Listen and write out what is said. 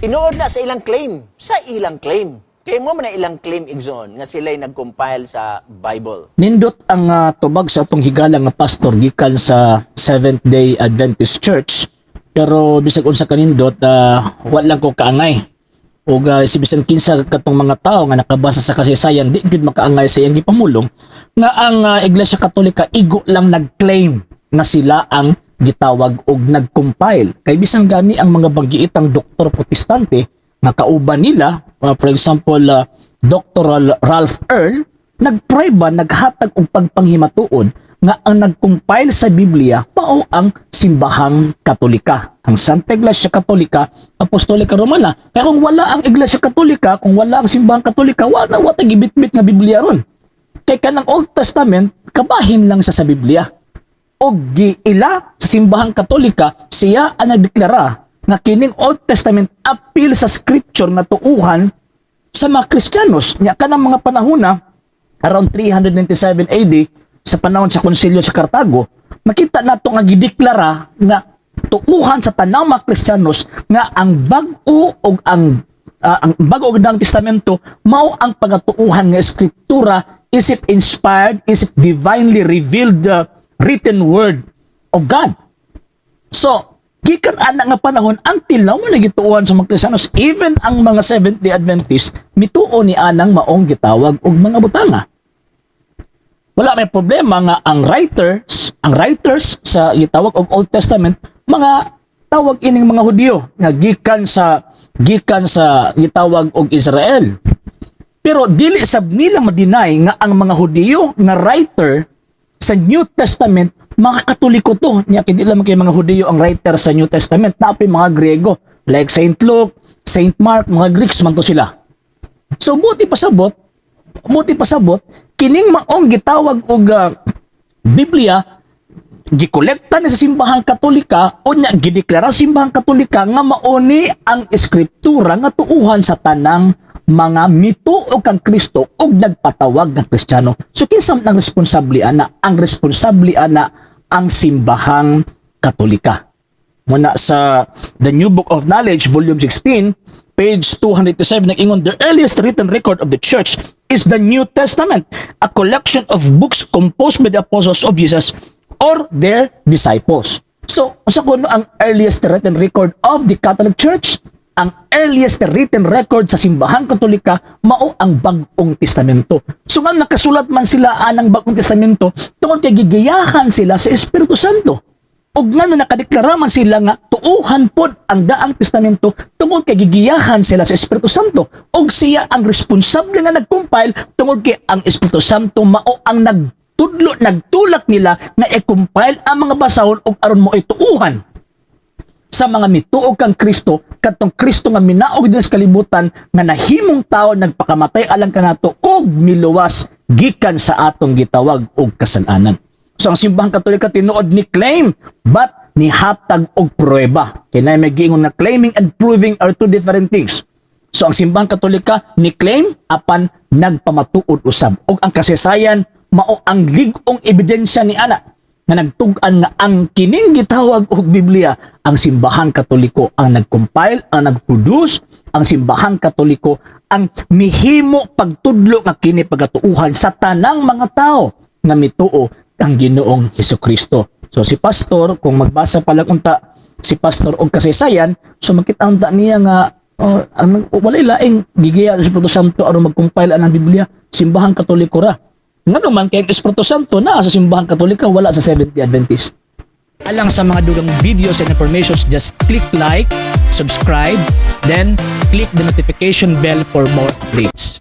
Tinuod na sa ilang claim, sa ilang claim. Kay mao man na ilang claim, igsoon, nga sila'y nag-compile sa Bible. Nindot ang tubag sa atong higala nga pastor gikan sa Seventh Day Adventist Church, pero bisag unsa kanindot, wa lang ko kaangay ug si bisan kinsa katong mga tao nga nakabasa sa kasaysayan, di gyud makaangay sa iyang gipamulong nga ang Iglesia Katolika igo lang nag-claim nga sila ang gitawag og nag-compile, kay bisan gani ang mga banggiitang doktor Protestante nga kauban nila, for example, Dr. Ralph Earl, nagprueba, naghatag og pagpanghimatuod nga ang nag-compile sa Biblia mao ang Simbahang Katolika, ang Santa Iglesia Katolika Apostolika Romana. Kaya kung wala ang Iglesia Katolika, kung wala ang Simbahang Katolika, wala na wa gibitbit nga Biblia ron. Kay kanang Old Testament kabahin lang sa Biblia. Og giila sa Simbahang Katolika, siya ang nagdeklara nga kining Old Testament apil sa scripture nga tuuhan sa mga Kristiyanos. Nya kanang mga panahona around 397 AD, sa panahon sa Konsilyo sa Cartago, makita nato nga gideklara nga tuuhan sa tanang mga Kristiyanos nga ang bag-o ug Daang Testamento mao ang pagatuuhan nga escritura, isip inspired, isip divinely revealed, written word of God. So, gikan ana nga panahon until now, wala gituohan sa mga Kristiyanos. Even ang mga Seventh-day Adventist mituo ni anang maong gitawag og mga butanga. Wala may problema nga ang writers sa gitawag og Old Testament mga tawag ining mga Hudiyo nga gikan sa gitawag og Israel. Pero dili sab nila ma-deny nga ang mga Hudiyo nga writer sa New Testament mga Katoliko to. Nya kay di lamang kay mga Hudiyo ang writer sa New Testament, naa pay mga Griego like Saint Luke, Saint Mark, mga Greeks man to sila. So buot pasabot kining maong gitawag og Biblia gikolekta ni sa Simbahang Katolika, o nya gideklara sa Simbahang Katolika nga mauni ang eskriptura nga tuuhan sa tanang mga mituo kang Kristo ug nagpatawag ng Kristiyano. So kinsa man ang responsable ana? Ang responsable ana ang Simbahang Katolika. Muna sa The New Book of Knowledge, Volume 16, page 287, nag-ingon, "The earliest written record of the church is the New Testament, a collection of books composed by the apostles of Jesus or their disciples." So, unsa kuno ang earliest written record of the Catholic Church? Ang earliest written record sa Simbahang Katolika mao ang Bag-ong Testamento. So nga nakasulat man sila anang Bag-ong Testamento tungod kay gigiyahan sila sa Espiritu Santo. Ug ngano nakadeklara man sila nga tuuhan pod ang Daang Testamento tungod kay gigiyahan sila sa Espiritu Santo. Ug siya ang responsable nga nag-compile tungod kay ang Espiritu Santo mao ang nagtudlo, nagtulak nila nga i-compile ang mga basahon ug aron mo ituuhan sa mga mituo kang Kristo, kadtong Kristo nga minaog din sa kalibutan, nga nahimong tao, nagpakamatay alang kanato ug miluwas gikan sa atong gitawag og kasalanan. So ang Simbahang Katolika tinuod ni claim but nihatag og pruweba. Kay naay may giingon na claiming and proving are two different things. So ang Simbahang Katolika ni claim apan nagpamatuod usab. Ug ang kasaysayan mao ang lig-ong ebidensya ni ana nga nagtug-an nga ang kining gitawag og Biblia, ang Simbahang Katoliko ang nag-compile, ang nag-produce, ang Simbahang Katoliko ang mihimo pagtudlo nga kini pagatuuhan sa tanang mga tao nga mituo ang Ginoong Hesukristo. So si pastor, kung magbasa pa lang unta si pastor og kasaysayan, so makita unta niya nga oh, ang walay laing gigiya sa Espiritu Santo aron mag-compile ang Biblia, Simbahang Katoliko ra. Ngano man kay ang Espiritu Santo naa sa Simbahang Katolika, wala sa Seventh-day Adventist. Alang sa mga dugang videos and informations, just click like, subscribe, then click the notification bell for more updates.